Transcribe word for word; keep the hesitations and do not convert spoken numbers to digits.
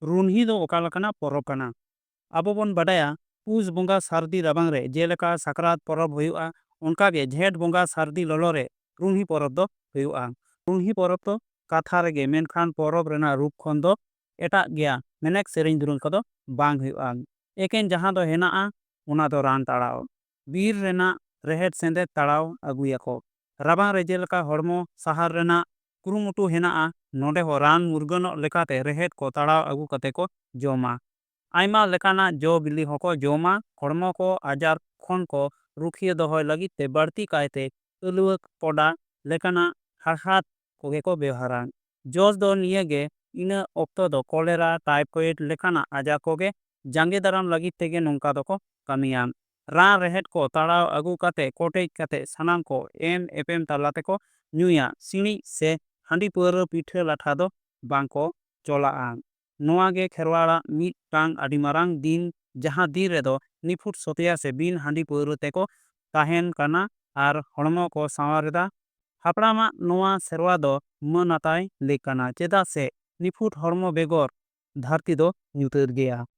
ᱨᱩᱱᱦᱤ ᱫᱚ ᱚᱠᱟ ᱞᱮᱠᱟᱱᱟᱜ ᱯᱚᱨᱚᱵᱽ ᱠᱟᱱᱟ? ᱟᱵᱚ ᱵᱚᱱ ᱵᱟᱰᱟᱭᱟ, ᱯᱩᱥ ᱵᱚᱸᱜᱟ ᱥᱟᱹᱨᱫᱤ ᱨᱟᱵᱟᱝ ᱨᱮ ᱡᱮᱞᱮᱠᱟ ᱥᱟᱠᱨᱟᱛ ᱯᱚᱨᱚᱵᱽ ᱦᱩᱭᱩᱜᱼᱟ, ᱚᱱᱠᱟᱜᱮ ᱡᱷᱮᱸᱴ ᱵᱚᱸᱜᱟ ᱥᱟᱹᱨᱫᱤ ᱞᱚᱞᱚ ᱨᱮ ᱨᱩᱱᱦᱤ ᱯᱚᱨᱚᱵᱽ ᱫᱚ ᱦᱩᱭᱩᱜᱼᱟ᱾ ᱨᱩᱱᱦᱤ ᱯᱚᱨᱚᱵᱽ ᱫᱚ ᱠᱟᱛᱷᱟ ᱨᱮᱜᱮ, ᱢᱮᱱᱠᱷᱟᱱ ᱯᱚᱨᱚᱵᱽ ᱨᱮᱱᱟᱜ ᱨᱩᱯ ᱠᱷᱚᱱ ᱫᱚ ᱮᱴᱟᱜ ᱜᱮᱭᱟ᱾ ᱢᱮᱱᱮᱠ ᱥᱮᱨᱮᱧ ᱫᱩᱨᱟᱹᱝ ᱠᱚᱫᱚ ᱵᱟᱝ ᱦᱩᱭᱩᱜᱼᱟ᱾ ᱮᱠᱮᱱ ᱡᱟᱦᱟᱸ ᱫᱚ ᱦᱮᱱᱟᱜᱼᱟ, ᱚᱱᱟ ᱫᱚ ᱨᱟᱱ ᱛᱟᱲᱟᱣ᱾ ᱵᱤᱨ ᱨᱮᱱᱟᱜ ᱨᱮᱦᱮᱫ ᱥᱮᱸᱫᱮᱫ ᱛᱟᱲᱟᱣ ᱟᱹᱜᱩᱭᱟᱠᱚ᱾ ᱨᱟᱵᱟᱝ ᱨᱮ ᱡᱮᱞᱮᱠᱟ ᱦᱚᱲᱢᱚ ᱥᱟᱦᱟᱨ ᱨᱮᱱᱟᱜ ᱠᱩᱨᱩᱢᱩᱴᱩ ᱦᱮᱱᱟᱜᱼᱟ, ᱱᱚᱰᱮ ᱦᱚᱸ ᱨᱟᱱ ᱢᱩᱨᱜᱟᱹᱱᱚᱜ ᱞᱮᱠᱟᱛᱮ ᱨᱮᱦᱮᱫ ᱠᱚ ᱛᱟᱲᱟᱣ ᱟᱹᱜᱩ ᱠᱟᱛᱮ ᱠᱚ ᱡᱚᱢᱟ᱾ ᱟᱭᱢᱟ ᱞᱮᱠᱟᱱᱟᱜ ᱡᱚ ᱵᱤᱞᱤ ᱦᱚᱸᱠᱚ ᱡᱚᱢᱟ᱾ ᱦᱚᱲᱢᱚ ᱠᱚ ᱟᱡᱟᱨ ᱠᱷᱚᱱ ᱠᱚ ᱨᱩᱠᱷᱤᱭᱟᱹ ᱫᱚᱦᱚᱭ ᱞᱟᱹᱜᱤᱫ ᱛᱮ ᱵᱟᱹᱲᱛᱤ ᱠᱟᱭᱛᱮ ᱟᱹᱞᱩᱣᱟᱹ, ᱯᱚᱰᱟ ᱞᱮᱠᱟᱱᱟᱜ ᱦᱟᱲᱦᱟᱫ ᱠᱚᱜᱮ ᱠᱚ ᱵᱮᱣᱦᱟᱨᱟ᱾ ᱡᱚᱥ ᱫᱚ ᱱᱤᱭᱟᱹ ᱜᱮ, ᱤᱱᱟᱹ ᱚᱠᱛᱚ ᱫᱚ ᱠᱚᱞᱮᱨᱟ, ᱴᱟᱭᱯᱷᱚᱭᱮᱰ ᱞᱮᱠᱟᱱᱟᱜ ᱟᱡᱟᱨ ᱠᱚᱜᱮ ᱡᱟᱸᱜᱮ ᱫᱟᱨᱟᱢ ᱞᱟᱹᱜᱤᱫ ᱛᱮᱜᱮ ᱱᱚᱝᱠᱟ ᱫᱚᱠᱚ ᱠᱟᱹᱢᱤᱭᱟ᱾ ᱨᱟᱱ ᱨᱮᱦᱮᱫ ᱠᱚ ᱛᱟᱲᱟᱣ ᱟᱹᱜᱩ ᱠᱟᱛᱮ ᱠᱚᱴᱮᱡ ᱠᱟᱛᱮ ᱥᱟᱱᱟᱢ ᱠᱚ ᱮᱢ ᱮᱯᱮᱢ ᱛᱟᱞᱟ ᱛᱮᱠᱚ ᱧᱩᱭᱟ᱾ ᱥᱤᱬᱤᱡ ᱥᱮ ᱦᱟᱺᱰᱤ ᱯᱟᱹᱣᱨᱟᱹ ᱯᱤᱴᱷᱟᱹ ᱞᱟᱴᱷᱟ ᱫᱚ ᱵᱟᱝ ᱠᱚ ᱪᱚᱞᱟᱜᱼᱟ᱾ ᱱᱚᱣᱟ ᱜᱮ ᱠᱷᱮᱨᱣᱟᱲᱟᱜ ᱢᱤᱫᱴᱟᱝ ᱟᱹᱰᱤ ᱢᱟᱨᱟᱝ ᱫᱤᱱ, ᱡᱟᱦᱟᱸ ᱫᱤᱱ ᱨᱮᱫᱚ ᱱᱤᱯᱷᱩᱴ ᱥᱚᱛᱮᱭᱟ ᱥᱮ ᱵᱤᱱ ᱦᱟᱺᱰᱤ ᱯᱟᱹᱣᱨᱟᱹ ᱛᱮᱠᱚ ᱛᱟᱦᱮᱱ ᱠᱟᱱᱟ ᱟᱨ ᱦᱚᱲᱢᱚ ᱠᱚ ᱥᱟᱶᱟᱨ ᱮᱫᱟ᱾ ᱦᱟᱯᱲᱟᱢᱟᱜ ᱱᱚᱣᱟ ᱥᱮᱨᱣᱟ ᱫᱚ ᱢᱟᱹᱱ ᱟᱛᱟᱭ ᱞᱮᱠ ᱠᱟᱱᱟ, ᱪᱮᱫᱟᱜ ᱥᱮ ᱱᱤᱯᱷᱩᱴ ᱦᱚᱲᱢᱚ ᱵᱮᱜᱚᱨ ᱫᱷᱟᱹᱨᱛᱤ ᱫᱚ ᱧᱩᱛᱟᱹᱛ ᱜᱮᱭᱟ᱾